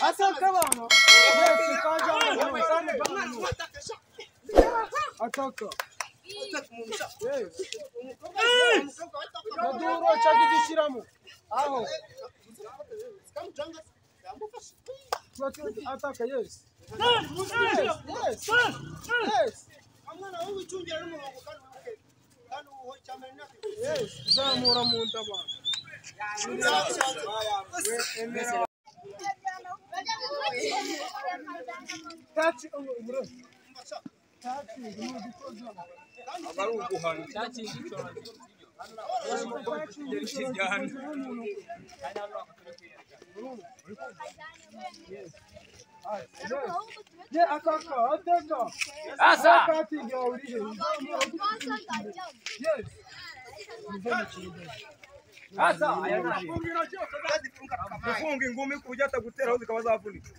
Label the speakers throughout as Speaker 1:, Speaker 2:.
Speaker 1: Ataka bana. Ataka. Maduro chagidishiramo. Aho. Ataka, yes. Yes. Yes. Yes. Zamura munda bana. Touch
Speaker 2: Gufunga ingumi ku buryo ataguteraho zikaba zavunika.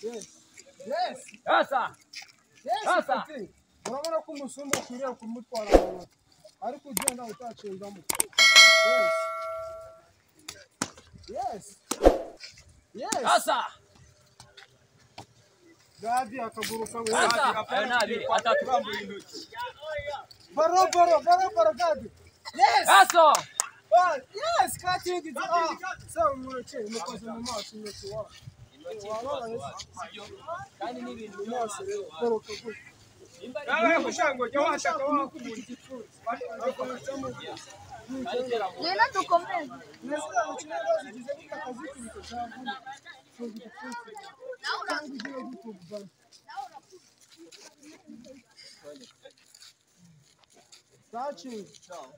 Speaker 1: Yes. Yes. Urabona ko umusumba ukwiriye kumutwara mu ntoki ariko ugenda utacengamo. Yes. Yes. Yes.
Speaker 3: Asa.
Speaker 1: Gabi akaguruka we.
Speaker 3: Asa. Ayo ni abiri atatu.
Speaker 1: Baro baro baro baro Gabi. Yes.
Speaker 3: Asa.
Speaker 1: Yes, cutting it. So munoke mukoze mu maso intoki wa.
Speaker 3: Kandi n'ibintu
Speaker 1: byose rero koroka gutya.
Speaker 4: Ngwino dukomeze.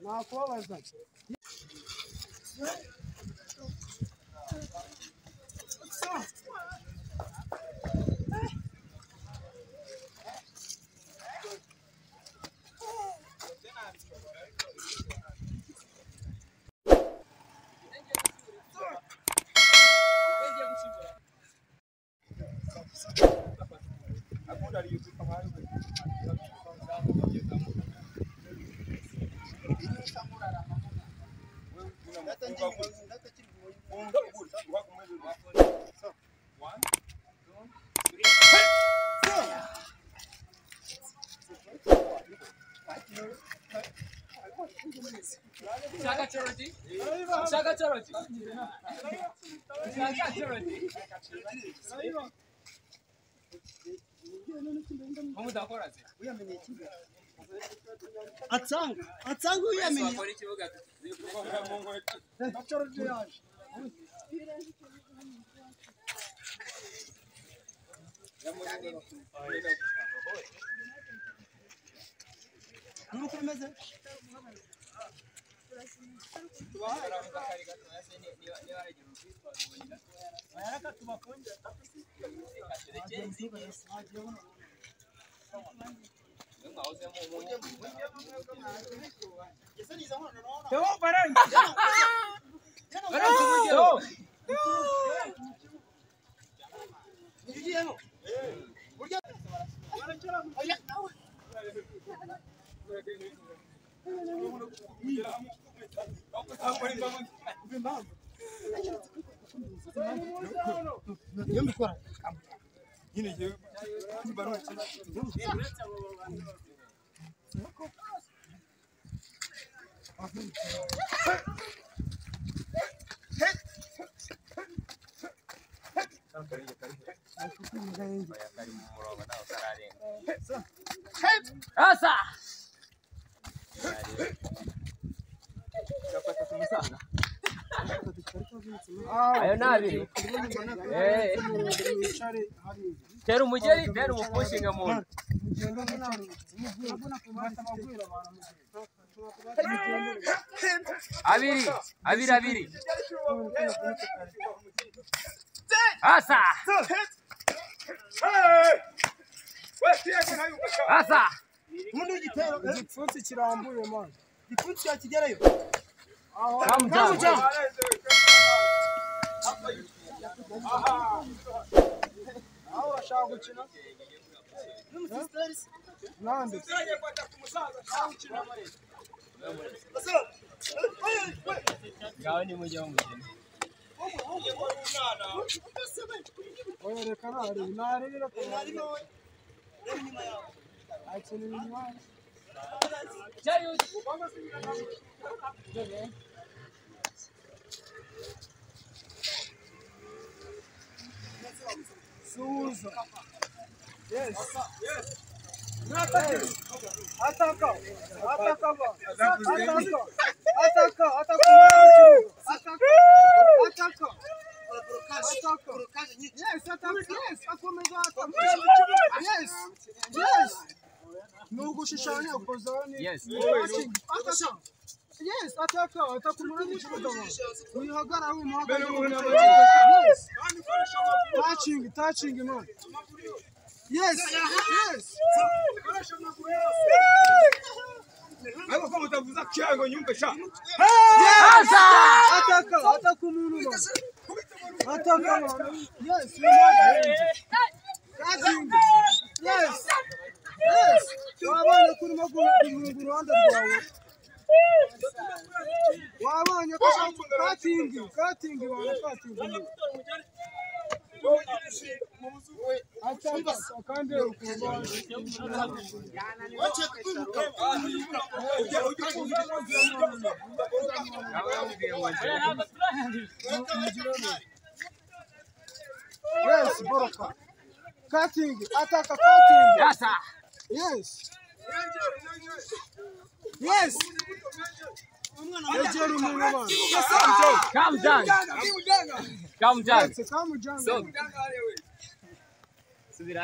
Speaker 1: Nakubabaza.
Speaker 3: Shaka charity. Shaka charity. Shaka charity.
Speaker 5: Atsanga, atsanga uyamenye. Nuko bimeze.
Speaker 3: Asa. Ayo ni abiri. Tera umugeri, tera umupushinga mu nda. Abiri, abiri, abiri. Asa! Asa!
Speaker 1: Igipfunsi kirambuye man.
Speaker 5: Igipfunsi cyakigerayo.
Speaker 3: Kamujanga.
Speaker 1: Aho urashaka gukina? Nande.
Speaker 3: Ngaho ni mujye mukina.
Speaker 1: Oya reka nari, nari reka nari. Akina inyuma. Suza. Yes. Yes. Ataka. Ataka. Ataka. Ataka. Ataka. Ataka. Ataka. Yes, ataka. Yes, akomeza ataka. Yes. Yes. Nugushushanya ukozaho ni.
Speaker 3: Yes.
Speaker 1: Ataka. Yes, ataka. Ataka umuntu mu kibuga. Wihagara wimuhagarara. Yes. Touching, touching man. Yes, yes.
Speaker 2: Ariko ko mutavuza cyango nyumve sha.
Speaker 1: Yes. Ataka, ataka umuntu man. Ataka man. Yes, touching. Yes. Yes. Wabonye ko urimo guhunga uruhande rwawe. Wabonye ko cutting, cutting bana cutting. Ataka kandi ukumva. Yes, Boroka. Cutting, ataka cutting. Yes. Yes. Egera umuntu bana.
Speaker 3: Calm down. Calm down.
Speaker 1: Calm down.
Speaker 3: Subira.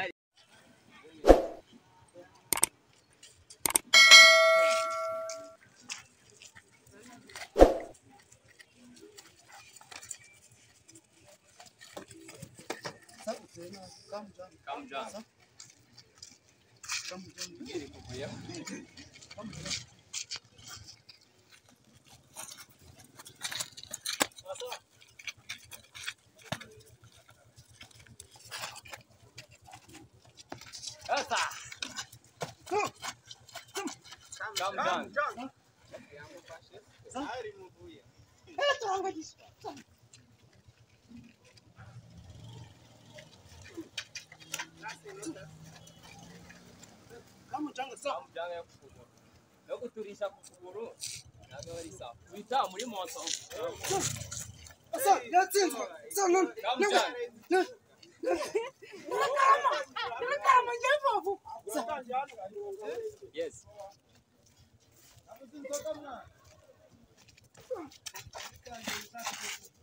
Speaker 3: Calm down. Asa. Calm down. No guturisha ku kuguru ntabwo ari sawa. Wita muri moto.
Speaker 5: Asa, yatsinzwe.
Speaker 3: Calm down. Yes.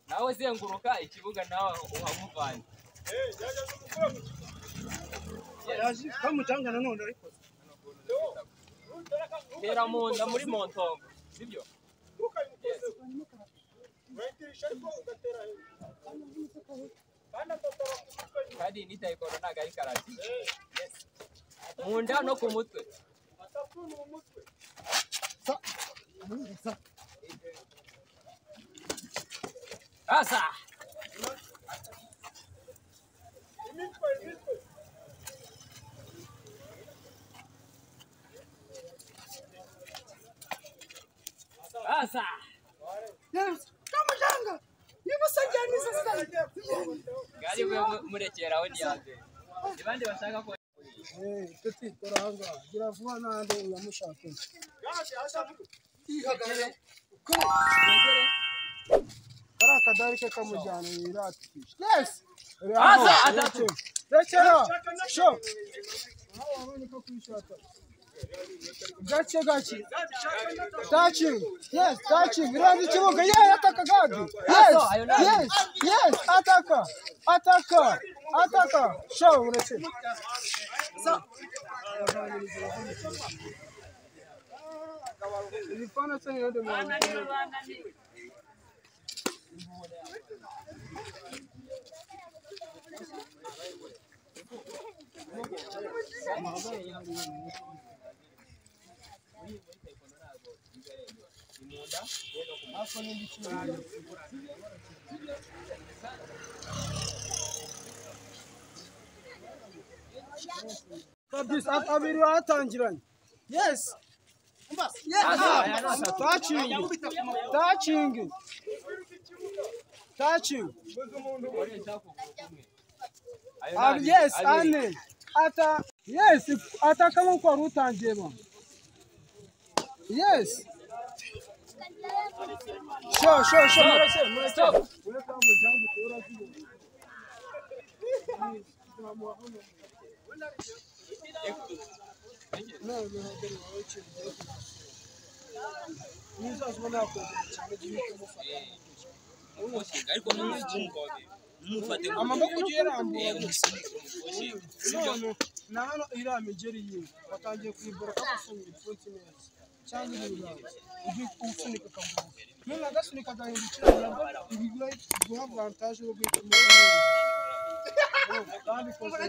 Speaker 3: Nawe zenguruka ikibuga nawe uhamuvanye.
Speaker 5: Kamujanga nanone ariko.
Speaker 3: Tera mu nda muri montongo, sibyo? Yes. Kandi ni taekwondo ntabwo ari karate. Yes. Mu nda no ku mutwe. Asa. Asa.
Speaker 5: Yes. Kamujanga. Nimusanjaniza sana.
Speaker 3: Gari murekeraho ni yambere. Ni bande bashaka ko
Speaker 1: Petit toranga gira vuba nande uramushaka. Kara kadari ke kamujyana yiratisha. Yes.
Speaker 3: Asa atatu.
Speaker 1: Rekera. Sho. Aho wabonye ko kwishata. Gake gake. Touching. Yes, touching. Iranze ikibuga. Yeah, ataka gadi. Yes, yes, yes, ataka. Ataka. Ataka. Show uretse. Ibifana se ni nde mwana. Kabisa abiri batangiranye. Yes. Yes. Touching. Touching. Touching. Yes, ane. Ata yes, ataka nkuko wari utangiye ba. Yes. Show, show, show.
Speaker 3: Stop.
Speaker 1: Amaboko ugiye arambura none na hano iriya migeri yiwe batangiye kuyiboroka bafunga ibipfunsi neza cyangwa ibiganza ujye usunika akaguru none agasunika agahindukira nabwo ibigura guha avantage yo guhita umugore kandi koze.